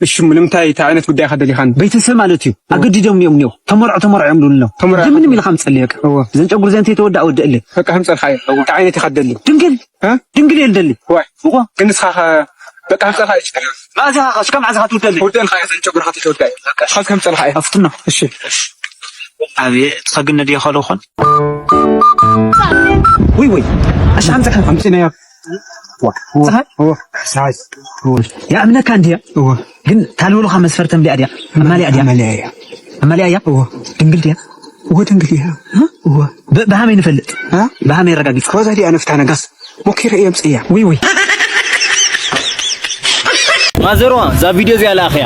እሺ፣ እሞ ንምንታይ፣ እንታይ ዓይነት ጉዳይ ኢኻ ደሊኻኒ? ቤተሰብ ማለት እዩ። ኣገዲዶም እዮም እኒኦ። ተመርዖ፣ ተመርዖ እዮም ዝብሉ ኣለዉ። ተመርዖ። ግን ምንም ኢልካ ምጸልየካ። እወ። እዘን ጨጉሪ እዘን ተይተወድኣ ወዲ እለ። በቃ፣ ከምጸልካ እየ። እንታይ ዓይነት ኢኻ ደሊ? ድንግል። እ? ድንግል እየ ዝደሊ። ዋይ። እወ። ግን ንስኻ ኸ፣ በቃ፣ ከምጸልካ እየ ዝደሊ። መኣዝኻ ኸ፣ እስከ መኣዝኻ ትውደለይ? ክውደልካ እየ፣ እዘን ጨጉርኻ ተይተወድኣ እየ። በቃ፣ እስኻ ከምጸልካ እየ። ኣፍትና። እሺ። ኣቤት፣ ትኸግነ ድየ ኸሎ ኾን? ውይ፣ ውይ። ኣሻ፣ ኣምጽኻ። ኣምጺናዮ። ዋ፣ ዋ፣ ፀሓይ? ዋ፣ ፀሓይ። ዋ። ይኣምነካ እንድየ። ዋ። ግን ታልበሉኻ መስፈርተም ዲኣ ድያ? ኣማልያ ድያ? ኣማልያ እያ። ኣማልያ እያ? ዋ። ድንግል ድያ? ዋ፣ ድንግል እያ። እ? ዋ። ብ-፣ ብሃመይ ንፈልጥ? እ? ብሃመይ ኣረጋጊጽ? ሮዛ ድያ ነፍታ ነጋስ? ሞኪረ እየ ኣምጽእያ። ውይ፣ ውይ። ማዘርዋ፣ እዛ ቪድዮ እዚኣ ለኣኽያ።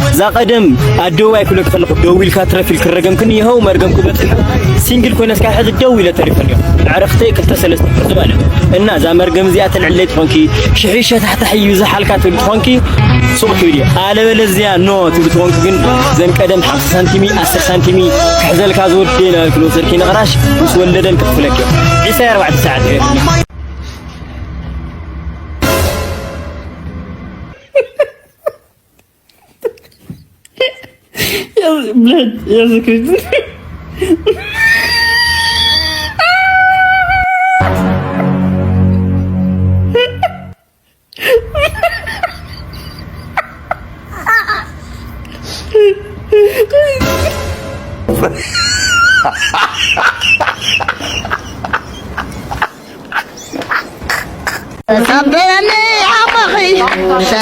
እዛ ቀደም ኣደባባይ ክብለኪ ከለኹ ደው ኢልካ ትረፍ ኢልኪ ረገምክኒ፣ ይኸው መርገም ክብለኪ ሲንግል ኮይነ እስካብ ሕዚ ደው ኢለ ተሪፈ እኒኦ። ኣዕርኽተይ ክልተ ሰለስተ ሕዚ ማለት እዩ። እና እዛ መርገም እዚኣ ተልዕለይ ትኾንኪ፣ ሽሒሸ ታሕታሕ እዩ ዝሓልካ ትብል ትኾንኪ፣ ሱቕ ትብል እየ። ኣለበለዚያ ኖ ትብል ትኾንኪ ግን፣ ዘን ቀደም ሓምሳ ሳንቲሚ፣ ዓሰርተ ሳንቲሚ ክሕዘልካ ዝወደይ ነበርኪ፣ ዝወሰድኪ ንቕራሽ ምስ ወለደን ክኽፍለኪ እየ። ዒስራ ኣርባዕተ ሰዓት እዩ።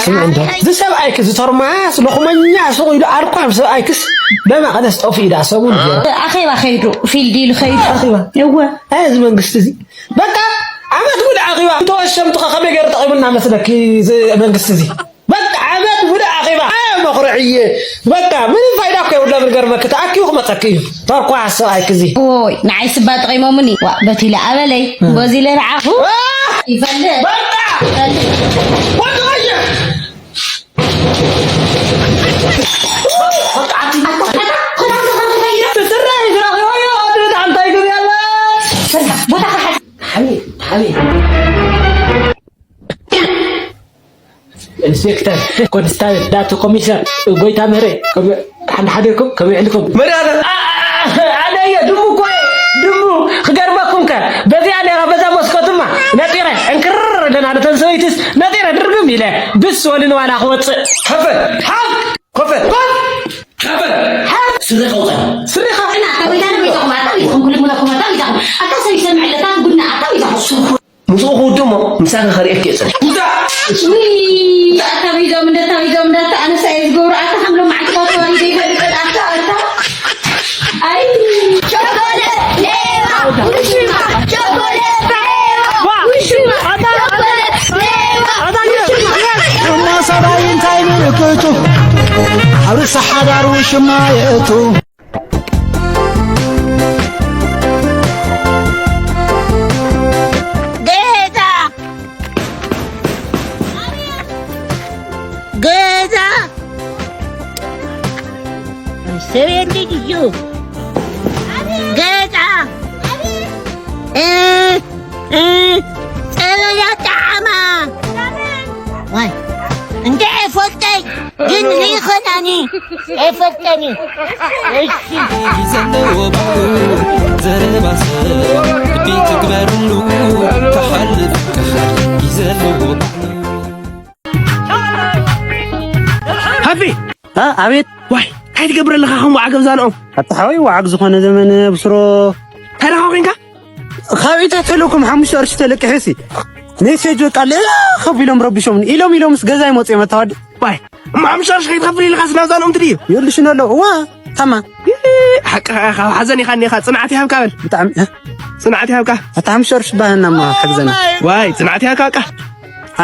ስምዒ እንዶ፣ እዚ ሰብኣይክ፣ እዚ ቶርማስ፣ ሎኽመኛ፣ ሱቕ ኢሉ ኣርኳም ሰብኣይክስ፣ በመቐደስ ጠፊኡ ዳ ሰሙን ገይሩ። ኣኼባ ኸይዱ፣ ፊልድ ኢሉ ኸይዱ። ኣኼባ? እወ። ኣይ፣ እዚ መንግስቲ እዚ፣ በቃ፣ ዓመት ሙሉእ ኣኼባ፣ ተወሸምትኸ ከመይ ገይሩ ጠቒሙና መስለኪ፣ እዚ መንግስቲ እዚ? በቃ ዓመት ሙሉእ ኣኼባ። ኣየ መኹርዕዬ። በቃ ምንም ፋይዳ እኮ የብሎምን። ገርመክ ተኣኪቡ ክመጸክ እዩ። ተርኳ ሰብኣይክ እዚ። ኦይ፣ ንዓይ ስባ ጠቒሞምኒ። ዋ፣ በቲለ ኣበለይ። እ። በዚለ ንዓኹ። እ። ይፈልጥ። በቃ። ይፈልጥ። ወዲ ቀይሕ። በቃ ዓዲ። ኣታ፣ ኣታ፣ ኣታ፣ ኣታ፣ ኣታ፣ ኣታ፣ ኣታ፣ ስራይ ዝረኽቦ እዩ። ኣታ፣ ኣታ፣ እንታይ ግን ያለ? ስራ፣ ቦታ ክሓዝ። ሓሜ፣ ሓሜ። ኢንስፔክተር፣ ኮንስታብል፣ ዳቶ ኮሚሽነር፣ ጎይታ ምህረ፣ ከም-፣ ሓንዳ ሓዲርኩም፣ ከመይ ዕልኩም? መን ኣነ? ኣ-፣ ኣ-፣ ኣነ እየ፣ ድሙ እኮ እየ፣ ድሙ። ክገርመኩም ከ፣ በዚኣ ነይራ፣ በዛ መስኮትማ፣ ነጢረ፣ ዕንክር ኣለና፣ ነተን ሰበይትስ፣ ነጢረ፣ ድርግም ኢለ፣ ብስ ወልን ዋላ ክወፅእ። ከፈ፣ ሓፍ፣ ከፈ፣ ኮፍ፣ ከፈ፣ ሓፍ፣ ስረ ከውፀ። ስሪኻ? እና፣ ኣታ ጎይታ፣ ኣታ ጎይታኹም፣ ኣታ ጎይታኹም፣ ኩሉ ሙላኹም፣ ኣታ ጎይታኹም። ኣታ ሰብ ይሰምዕ ኣለካ፣ ጉና፣ ኣታ ጎይታኹም። ምስኡ ክውድእ እሞ ምሳኺ ከርእየኪ እየ ጽኒሕ። ውጻእ! ውይ፣ ኣታ ቢዞም እንደ፣ ኣታ ቢዞም እንደ፣ ኣታ ኣነሳ እየ ዝገብሮ፣ ኣታ ከም ሎማዕንቲ እኳ ተዋሪደ ይፈልጥ፣ ኣታ፣ ኣታ። ኣይ። ቸኮሌት ሌባ፣ ውሽማ፣ ቸኮሌት ሌባ፣ ውሽማ፣ ቸኮሌት ሌባ፣ ውሽማ። እማ ሰብኣይ እንታይ ምልክቱ? ኣብ ርእሲ ሓዳር ውሽማ የእቱ። ገዛ! ገዛ! ሰበየት ልጅ እዩ። ገዛ! እ፣ እ፣ ጸበል ኣጠዓማ! ዋይ፣ እንደ ኤፎርተይ! ግን ዘይኮናኒ፣ ኣይፈልጠኒ። እሺ። ዘለዎ ባዕሉ ዘረባ ሰብ ልቢ ትግበርሉ፣ ክሓልፍ ክሓልፍ እዩ ዘለዎ ባዕሉ። ሃፊ! እ፣ ኣቤት። ዋይ፣ እንታይ ትገብር ኣለኻ ከም ወዓግ ኣብዛ ንኦም? ኣታ ሓወይ፣ ወዓግ ዝኾነ ዘመን ብስሮ። እንታይ ደኻ ኮንካ? ካብ ኢተ ተልእኩም ሓሙሽተ ቅርሺ ተለቂሐ ሲ ሜሴጅ በቃ ልእኽ ኣቢሎም ረቢሾምኒ። ኢሎም ኢሎምስ ገዛ ይመጹ እዮም ኣታ ወዲ። ዋይ፣ እሞ ሓሙሽተ ቅርሺ ከይትኸፍል ኢልካ ስናብዛ ንኦም ትድዩ? ይልሽኑ ኣለዉ። እዋ፣ ታማ። ሓቅኻ ኢኻ፣ ካብ ሓዘን ኢኻ እኒኻ፣ ጽንዓት ይሃብካ በል። ብጣዕሚ፣ እ? ጽንዓት ይሃብካ። ኣታ ሓሙሽተ ቅርሺ ባህና እሞ ሓግዘና። ዋይ፣ ጽንዓት ይሃብካ በቃ።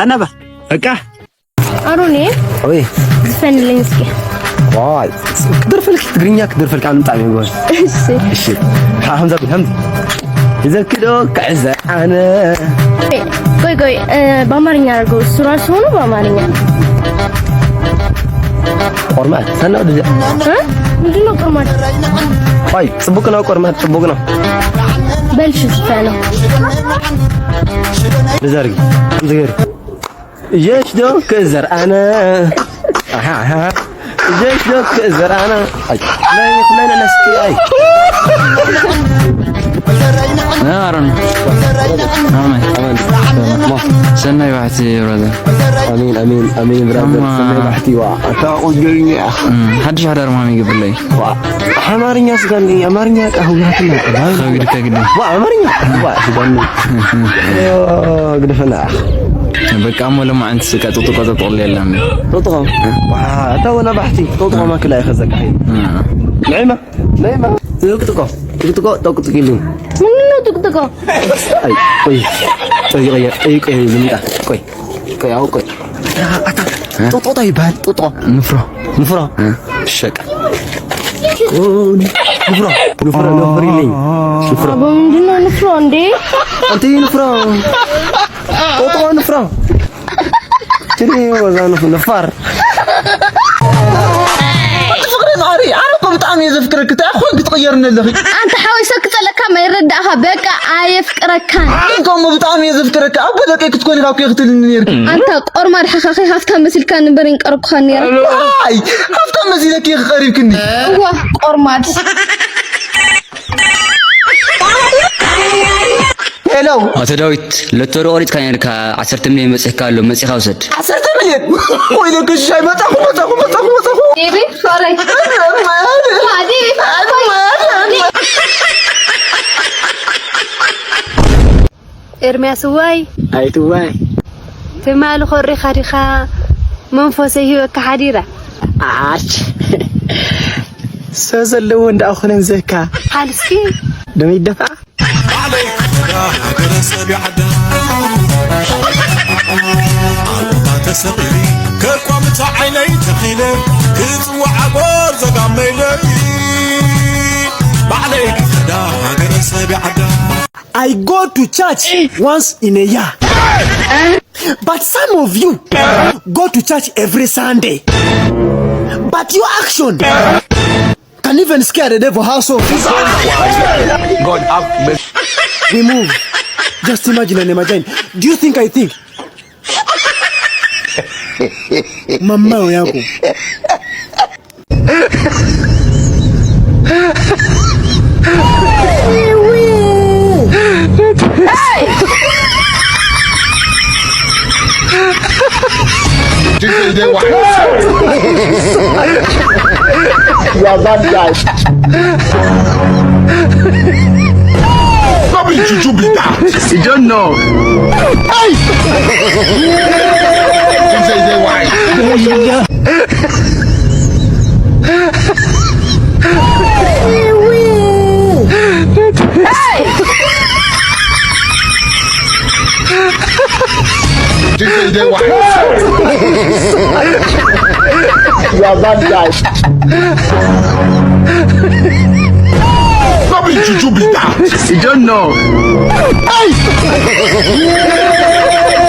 ኣነባ። በቃ። ኣሮኔ፣ ወይ። ዝፈንልኝ እስኪ። ዋይ፣ ክደርፈልኪ፣ ትግርኛ ክደርፈልኪ፣ ኣነ ብጣዕሚ እየ ጎበዝ። እሺ። እሺ። ሓ-፣ ሃምዛ ቢል፣ ሃምዛ። ይዘኪ ዶ ክዕዘ ኣነ። ቆይ፣ ቆይ፣ እ፣ በአማርኛ አድርገው። እሱ ራሱ ሆኖ በአማርኛ። ቆርማት፣ ሰናው ድዚ። እ? ምንድን ነው ቆርማት? ቆይ፣ ጽቡቅ ነው፣ ቆርማት ጽቡቅ ነው። በል እሺ፣ ዝፈነው። እንደዛ አድርጊ፣ እንደዛ አድርጊ። ጀሽ ዶ ክዘር ኣነ። ጀሽ ዶክ ዘራና። ናይ ኩለና ነስኪ ኣይ። ኣረን። ኣመን። ሰናይ ባሕቲ ብራዘር። ኣሜን ኣሜን ኣሜን ብራዘር። ሰናይ ባሕቲ ዋ። ኣታ ቆንጆኛ። ሓድሽ ሓዳር ማሚ ይገብርለይ። ኣማርኛ ስጋኒ ኣማርኛ ቃ ሁላትና። ከቢድካ ግዲ። ዋ ኣማርኛ ዋ ስጋኒ። ግደፈና። በቃ እሞ ለማዓንቲ ስቃ ጥጥቆ ጥጥቆ የለን። ጥጥቆ ዋ እታ ወላ ባሕቲ ጥጥቆ ማክላ ይኸዘካ። ንዕማ ንዕማ ጥጥቆ ጥጥቆ ጥጥቆ ኢሉ። ምንድነው ጥጥቆ? አይ ቆይ ቆይ ቆይ ቆይ ቆይ ልምጣ ቆይ ቆይ አው ቆይ አታ ጦጦ ይባል ጦጦ ንፍሮ ንፍሮ ሸቀ ንፍሮ ንፍሮ ንፍሮ ይልኝ ንፍሮ አቦ ምንድነው ንፍሮ እንዴ? አንቲ ንፍሮ ጦጦ ንፍሮ ትሪ ወዛ ንፍ ነፋር ፍቅሪ ማሪ ኣነ እኮ ብጣዕሚ እየ ዘፍቅረክ እንታይ ኮይኑ ክትቕየርኒ ኣለኺ ኣንተ ሓወይ ሰብ ክጸለካ ማይረዳእኻ በቃ ኣየፍቅረካን እኮ እሞ ብጣዕሚ እየ ዘፍቅረክ ኣቦ ደቀይ ክትኮኒ ካብ ክትልኒ ነርኪ ኣንታ ቆርማድ ሓኻኺ ሃፍታም መሲልካ ንበር ይንቀርኩኻ ነረ ኣይ ሃፍታም መሲለኪ ክቐሪብክኒ እዋ ቆርማድ ሄሎ ኣቶ ዳዊት ሎተሪ ቆሪጽካ ነርካ ዓሰርተ ሚልዮን በጺሕካ ኣሎ መጺኻ ውሰድ ዓሰርተ ሚልዮን ወይለኪ ሽሻይ መጻኹ መጻኹ መጻኹ መጻኹ ዴቪድ ሶሪ ማዲ ኤርሚያስዋይ ኣይትዋይ ትማሊ ኮሪኻ ዲኻ መንፈሰይ ሂበካ ሓዲራ ኣች ሰብ ዘለዎ እንዳኣ ኮነን ዘካ ሓልስኪ ደመይ ይደፋ ባዕለይ ክዳ ሃገረ ሰብ ይዓዳ ኣሉታ ተሰቒሊ ከርኳምታ ዓይነይ ተኺለ ክጽዋዓ ጎር ዘጋመይለይ ባዕለይ ክዳ ሃገረ ሰብ ይዓዳ I go to church once in a year. But some of you go to church every Sunday. But your action can even scare the devil house of God have mercy. We move. Just imagine and imagine. Do you think I think? Mama yako. You are bad guys. No be juju be that. You don't know. Hey! You say, say why? You are bad guys. No be juju be that. You don't know. Hey!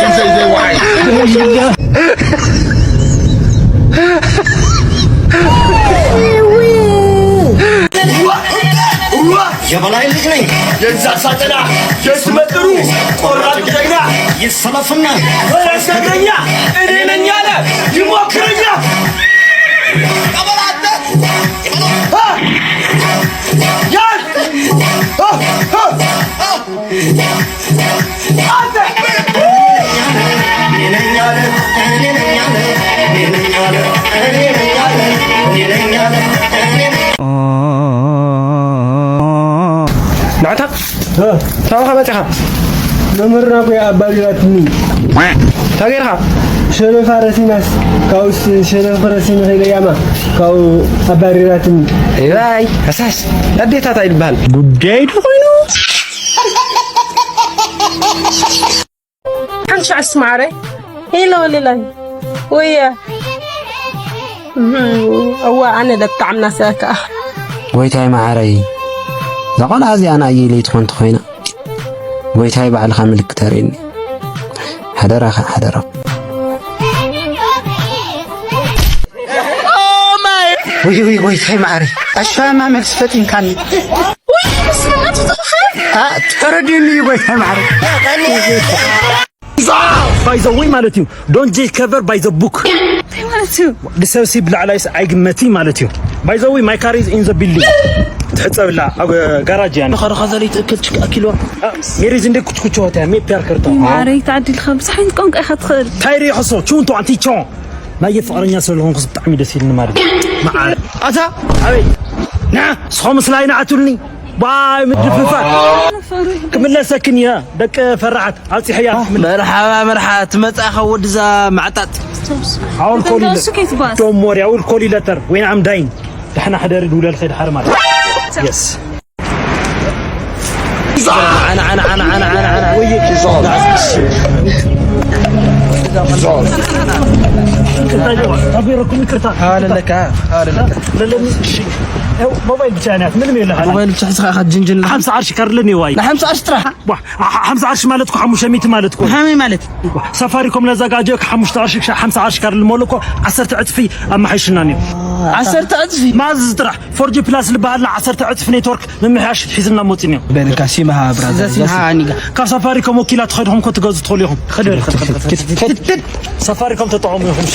You say, say why? የበላይ ልጅ ነኝ። የዛ ሳጠና የስመጥሩ ቆራጥ ጀግና ይሰለፍና ፈረስ እግረኛ እኔ ነኝ ያለ ይሞክረኛ። ንዓታ ታውኻ መጺኻ መምህርና እኮ ኣባሪራትኒ። እንታይ ገይርካ? ሸነፋ ረሲናስ ካብኡስ ሸነፍ ረሲን ከይለያማ ካብኡ ኣባሪራትኒ። እባይ ሃሳስ ኣዴታት ኣይልበሃል። ጉዳይ ዶ ኮይኑ ሓንቲ ሻዕ እስማዓረ ሄሎ ልለን ወየ እዋ ኣነ ደብጣዕም ናሰካ ጎይታይ መዓረይ እዛ ቆልዓ እዚኣ ንኣየይ ለይቲ ኮን ተኾይና ጎይታይ ባዕልኻ ምልክት ኣርእየኒ ሓደራኻ ሓደራ ወይ ወይ ጎይታይ መዓረይ ኣሽፋማ መልሲ ፈጢንካኒ ተረድዩኒ እዩ ጎይታይ መዓረይ By the way ማለት እዩ don't judge cover by the book። እንታይ ማለት እዩ? ወዲ ሰብ ሲ ብላዕላይስ ኣይግመቲ ማለት እዩ። By the way my car is in the building። ትሕፀብላ ኣብ ጋራጅ እያ። ኸረኸ ዘለ ይትእክል ችካ ኪሎ ሜሪዝ እንደ ኩችኩች ሆተ ሜ ፒያር ከርታ ማረይ ተዓዲልካ ብዙሕ ዓይነት ቋንቋ ኢኻ ትኽእል። ታይሪ ሕሶ ቹንቶ ኣንቲ ቾ ናይ ፍቕረኛ ስለሆንኩስ ብጣዕሚ ደስ ኢልኒ ማለት እዩ። መዓር ኣታ ኣበይ ና ስኾ ምስላይ ንኣቱልኒ ባይ ምድፍፋት ክምለሰክን እያ ደቂ ፈራሓት ኣብፂሐያ መርሓባ መርሓ ትመጻኻ ወድዛ ማዕጣጥ I will call you እሱ ከይትባስ። Don't worry I will call you later when I'm dying ደሕና ሕደሪ ድውለል ኸይድ ሓር ማለት yes ኣነ ኣነ ኣነ ኣነ ኣነ ኣነ ወይ ይቅርታ ጀዋ ታቢረኩም ይቅርታ ኣለካ ኣለካ ለለኒ እሺ ያው ሞባይል ብቻ ናት ምንም የለ ሞባይል ብቻ ስኻ ጅንጅን ሓምሳ ዓርሺ ከርልኒ ዋይ ለ50 ዓርሺ ጥራሕ ዋ ሓምሳ ዓርሺ ማለት እኮ ሓሙሽተ ሚእቲ ማለት እኮ ሃመይ ማለት ሳፋሪኮም ነዘጋጀ ሓሙሽተ ዓርሺ ክሻ ሓምሳ ዓርሺ ከርል ሞል እኮ ዓሰርተ ዕፅፊ ኣመሓይሽና ነይሩ ዓሰርተ ዕፅፊ ማዝ ጥራሕ ፎርጂ ፕላስ ዝበሃልና ዓሰርተ ዕፅፊ ኔትወርክ ምምሕያሽ ሒዝና መፂ ነዮም በልካ ሲምሃ ብራዘር ካብ ሳፋሪኮም ወኪላ ትኸድኹም ኮ ትገዙ ትኽእሉ ኢኹም ሳፋሪኮም ተጠቐሙ ኢኹም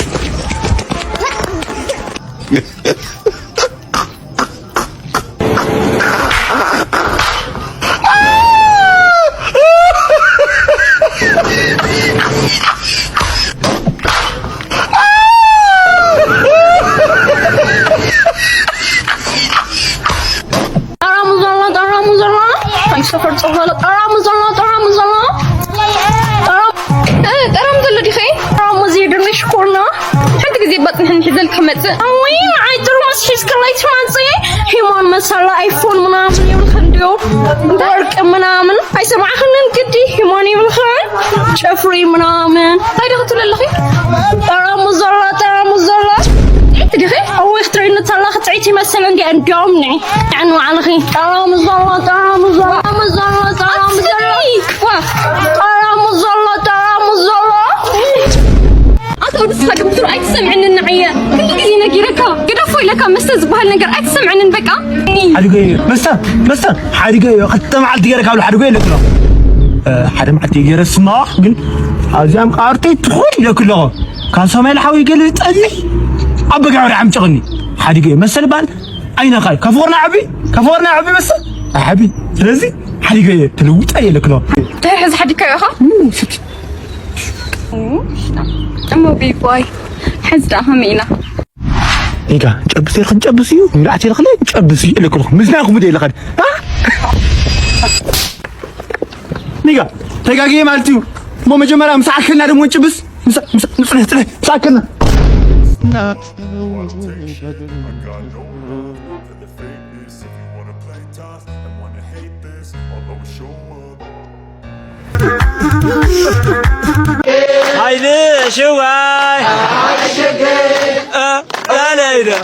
ጠራሙ ዘሎ ጠራሙ ዘሎ ከም ሰፈር ጸበሎ ጠራሙ ዘሎ ጠራሙ ዘሎ ጠራሙ እ፣ ጠራሙ ዘሎ ዲኸ ጠራሙ እዚ ድንሽ ኮርና ሓንቲ ግዜ ባጽንሕን ሒዘል ክመጽእ ኣወይ ንዓይ ጥርሙስ ሒዝክላይ ትመጽእ ሂሞን መሰላ ኣይፎን ምናምን ይብልክ እንዲዮ ወርቂ ምናምን ኣይሰማዕኽንን ግዲ ሂሞን ይብልኽን ጨፍሪ ምናምን እንታይ ዶ ክትብሊ ኣለኺ ጠራሙ ዘሎ ጠራሙ ዘሎ ጥዕቲ ዲኺ እወ ክትርእይኒ ተላ ክትዕይቲ ይመስል እንዲ እንዲዮም ኒ ንዕን ባዕልኺ ጠራሙ ዘሎ ጠራሙ ዘሎ ጠራሙ ዘሎ ጠራሙ ዘሎ ጠራሙ ዘሎ ጠራሙ ዘሎ ኣቶ ንስኻ ግን ብስሩ ኣይትሰምዕንን ንዓየ ኩሉ ግዜ ነጊረካ ግደፎ ኢለካ መስተ ዝበሃል ነገር ኣይትሰምዕንን በቃ ሓዲገዮ መስተ መስተ ሓዲገዮ ክልተ መዓልቲ ገይረ ካብ ሓዲገዮ ኢለክሎ ሓደ መዓልቲ ገይረ ስማዋ ግን ኣብዚኣም ቃርተይ ትኹል ኢለክለኹ ካብ ሰማይ ለሓዊ ገልብጠኒ ኣብ በጋዕሪ ዓምጨቕኒ ሓዲገዮ መስተ ልበሃል ኣይነኻይ ከፍቕርና ዓቢ ከፍቕርና ዓቢ መስተ ኣይሓቢ ስለዚ ሓዲገዮ ተለውጠ ኢለክሎ እንታይ ሕዚ ሓዲካዮ ኢኻ እሞ ቢቦይ ሕዚ ደኣ ከመይ ኢና ኒጋ ጨብስ ኢልክን ጨብስ እዩ ንብዓት ኢልክን ጨብስ እዩ ኢለክልኹ ምዝናኹም ደ ኢለኸን ኒጋ ተጋጊየ ማለት እዩ እሞ መጀመርያ ምስ ዓከልና ደሞ ንጭብስ ንጽንሕ ጽንሕ ምስ ዓከልና Haydi şuvay. Laleydi.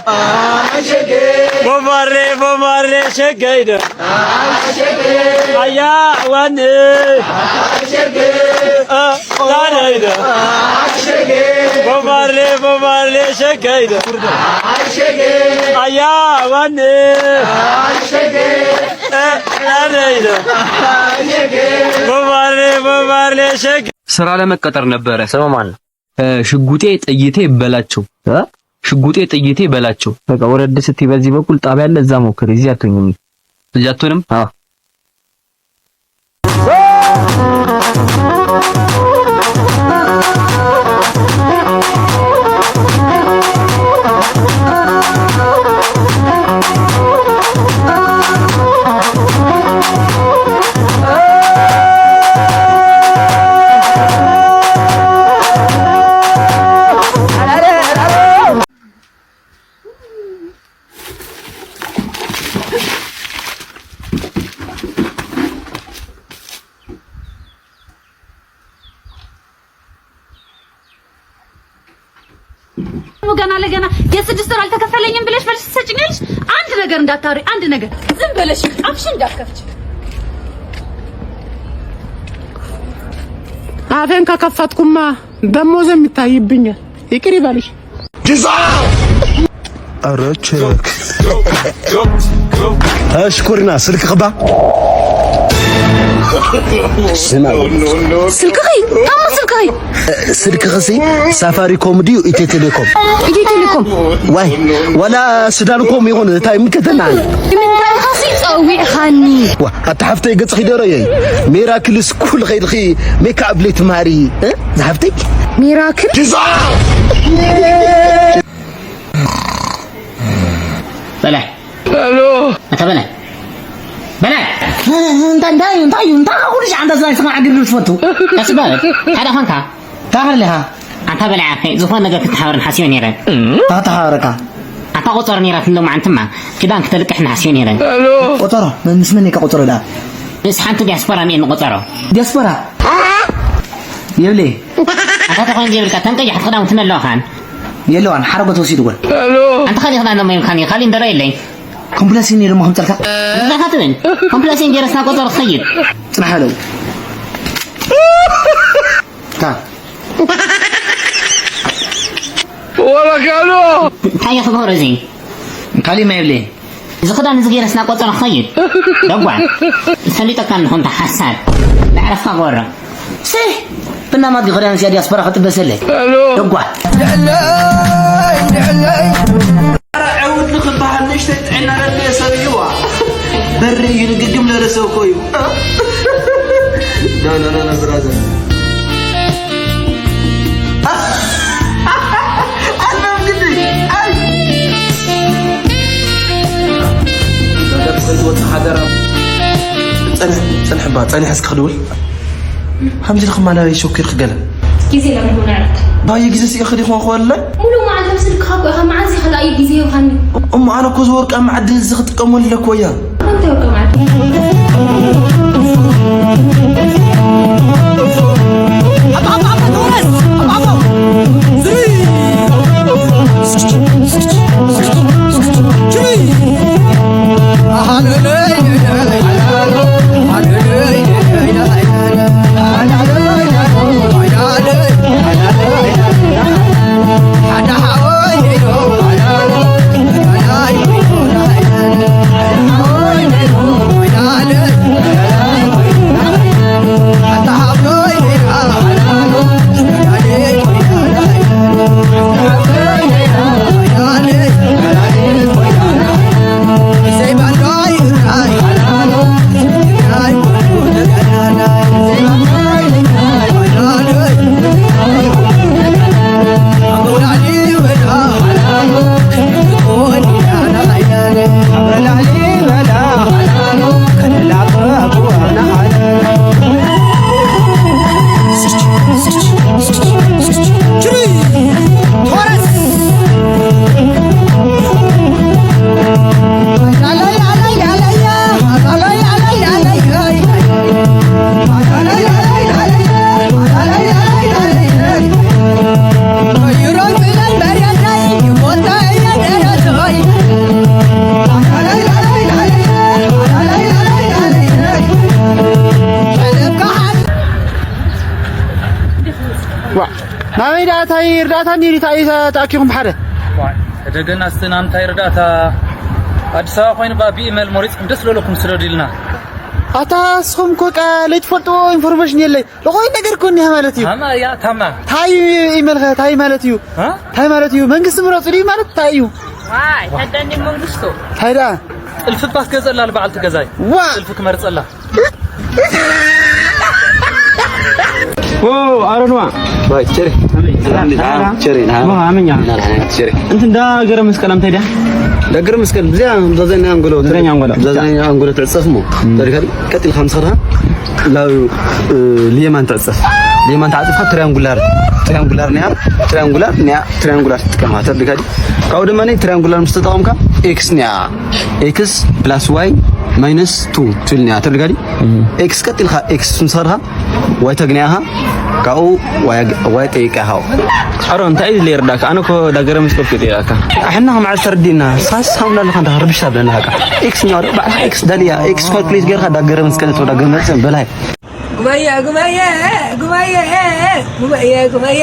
Bombarle bombarle şekeydi. Aya vani. Laleydi. Bombarle bombarle şekeydi. Aya vani. ስራ ለመቀጠር ነበረ። ስም ማን ነው? ሽጉጤ ጥይቴ በላቸው። ሽጉጤ ጥይቴ በላቸው። በቃ ወረድ ስትይ በዚህ በኩል ጣቢያ አለ፣ እዛ ሞክሪ። እዚህ አትሆኝም። እዚህ አትሆንም? አዎ። ገና ለገና የስድስት ወር አልተከፈለኝም ብለሽ መልስ ትሰጭኛለሽ? አንድ ነገር እንዳታወሪ፣ አንድ ነገር ዝም ብለሽ አፍሽ እንዳትከፍች። አፌን ከከፈትኩማ ደሞዝም ይታይብኛል። ይቅር ይበልሽ። ኧረ ቼክ። እሺ ኩርና ስልክ ክባ ስማ፣ ስልክኺ? ታማ ስልክኺ? ስልክኺሲ ሳፋሪኮም ድዩ ኢትዮ ቴሌኮም? ኢትዮ ቴሌኮም። ዋይ፣ ዋላ ስዳንኮም ይኹን፣ እንታይ ምከተና? ንምንታይ ኢኻሲ ጸዊዕኻኒ? ዋ፣ ኣታ ሓፍተይ፣ ገጽኺ ዶ ረየይ? ሜራክል ስኩል ኸይድኺ ሜክኣፕ ለይትምሃሪ፣ እ? ዝሓፍተይ? ሜራክል? በላይ። ሄሎ። ኣታ በላይ። በላይ። እንታይ፣ እንታይ እዩ? እንታይ እዩ? እንታይ ኩሉ ሻዕ እንደዛ ይስማዕ ግርግር ትፈቱ? ቀስ በል። ሓደ ኾንካ? እንታይ ኣለኻ? ኣታ በላይ ዓርከይ፣ ዝኾነ ነገር ክትሓበርን ሓሲበ ነይረ። እንታይ ተሓበረካ? ኣታ ቆጸሮ ነይራትኒ ሎማዓንትማ፣ ክዳን ክተልቅሕኒ ሓሲበ ነይረ። ሄሎ። ቆጸሮ? መ-፣ ምስ መን እካ ቆጸሮ ደኣ? ምስ ሓንቲ ዲያስፖራ እኒኤኒ ቆጸሮ። ዲያስፖራ? የብለይ። ኣታ ተኾይኑ ዘይብልካ፣ ተን ቀያሕቲ ክዳውንቲ ኣለዋኻን? የለዋን፣ ሓረጎ ተወሲድወን። ኣንተ ካሊእ ክዳን ደሞ የብልካን እዩ፣ ካሊእ እንደረ የለይ። ኮምፕላሴን እየ ደሞ ከምፀልካ። እንታይ ትብል? ኮምፕላሴን ገይረስ ናብ ቆፀሮ ክኸይድ። ፅናሕ በለው። ታ። ወላ ካሎ። እንታይ እየ ክገብሮ እዚ? ካሊእ ማ የብለይ። እዚ ክዳን እዚ ገይረስ ናብ ቆፀሮ ክኸይድ? ደጓ። ፈሊጠካ ኣለኹ እንተ ሓሳድ። ንዕረፍካ ጎሮ። ሲ! ብናማት ክዳን ሲያ ዲያስፖራ ክጥበሰለይ። ሄሎ። ደጓ። ዕውት ንኽበሃል ንእሽተይ ጥዕና ረድዮ ሰብ እዩዋ። በሪ እዩ ንግግም ለለ ሰብ እኮ እዩ። ኖ፣ ኖ፣ ኖ፣ ኖ፣ ብራዘር። ኣለም ግዲ፣ ኣይ። መደብ ሰይድ ወተሓደራ። ጸንሕ፣ ጸንሕባ፣ ጸኒሐ እስኪ ክድውል። ከምዚ ኢልኩም ኣናበይ ሸኪርክ ገለ? ግዜ ለምዱ ንዕረፍቲ። ባየ ግዜ ስኢኺ ዲኹም ክበለይ? ሙሉእ መዓልቲ ኣብ ስልክኻ እኮ ኢኻ፣ መዓዝ ኢኻ ደኣ ግዜ ይውሃኒ? እሞ ኣነ እኮ እዚ ወርቃዊ መዓድን እዚ ክጥቀመሉ ኣለኩ እያ። ኣንተ ወርቃዊ መዓድን። ዋ፣ ናበይ ደኣ እንታይ ርዳእታ እንድዩ ተኣኪኹም ብሓደ? ዋይ፣ ህደገና እስቲ ናምንታይ ርዳእታ? ኣዲስ ኣበባ ኮይኑ ባ ብኢመል መሪጽኩም ደስ ለለኩም ስደዱ ኢልና። ኣታ እስኹም እኮ በቃ ለይትፈልጥዎ ኢንፎርሜሽን የለይ። ዝኾነ ነገር እኮ እኒሀ ማለት እዩ። ታማ እያ፣ ታማ። ታይ ኢመልኸ፣ ታይ ማለት እዩ? እ? ታይ ማለት እዩ? መንግስቲ ምረጹ ድዩ ማለት ታይ እዩ? ዋይ፣ ተደኒ መንግስቱ። ታይ ደኣ? ጥልፊ እባ ክገዘላ ልበዓልቲ ገዛይ። ዋ! ጥልፊ ክመርጸላ። ኦ፣ ኣረንዋ። ባይ፣ ቸሪ። ሰላም፣ ሰላም። ቸሪ፣ ና። ዋ፣ ኣመኛ። ና፣ ና፣ ና፣ ቸሪ። እንትን ዳገረ መስቀል ኣምታይ ድያ? ዳገረ መስቀል፣ ብዚያ፣ ብዛዘኛ ኣንጎሎ። ብዛዘኛ ኣንጎሎ። ብዛዘኛ ኣንጎሎ ትዕጸፍ እሞ። እም። ተሪካ ቀጢልካ ምስ ኸድካ፣ ላብ፣ እ፣ ልየማን ትዕጸፍ። ልየማን ተዓጺፍካ ትሪያንጉላር፣ ትሪያንጉላር ኒያ፣ ትሪያንጉላር ኒያ፣ ትሪያንጉላር ትጥቀማ። ተሪካ ካብኡ ድማ ናይ ትሪያንጉላር ምስ ተጠቐምካ፣ ኤክስ ኒያ። ኤክስ ፕላስ ዋይ ማይነስ ቱ ትብል ኒያ። ተሪካ እም። ኤክስ ቀጢልካ፣ ኤክስ ምስ ኸድካ፣ ዋይ ተግንያኻ፣ ካብኡ ዋይ፣ ዋይ ጠይቃኻ። ኣሮ፣ እንታይ እዩ ዝርዳእካ? ኣነ እኮ ዳገረ መስቀል እኮ ይጠይቃካ። ኣሕና ከም ዓሰርተ ዲና፣ ሳስ ሃምና ኣለኻ፣ እንዳ ርብሽ ታብለና ሃቃ። ኤክስ ኛው፣ ባዕልኻ ኤክስ ዳልያ፣ ኤክስ ካልኩሌት ጌርካ ዳገረ መስቀል፣ እቶ ዳገረ መስቀል በላይ። ጉማየ፣ ጉማየ፣ ጉማየ፣ ጉማየ፣ ጉማየ፣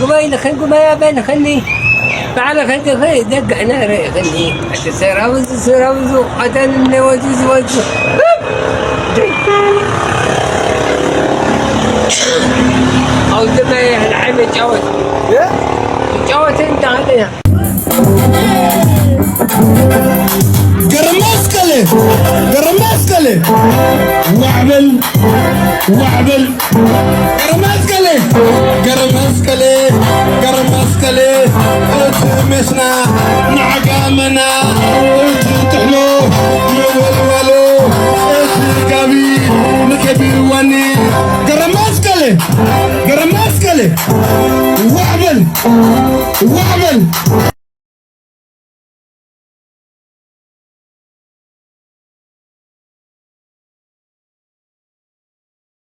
ጉማየ፣ ንኸን ጉማየ፣ በል ንኸኒ። ባዕልኸ ድኺ ደግዕነ ርእኽኒ። እቲ ሰራውዝ፣ ሰራውዝ፣ ቐተን እነወዙ ዝወዙ። أو تبي العب يتجاوز. يتجاوز أنت هذا. ገረመስቀሌ ገረመስቀሌ ዋዕበል ዋዕበል ገረመስቀሌ ገረመስቀሌ ገረመስቀሌ እቲ ሜስና ንዓጋመና እቲ ጥሕሎ ንወልወሎ እቲ ጋቢ ንከቢርዋኒ ገረመስቀሌ ገረመስቀሌ ዋዕበል ዋዕበል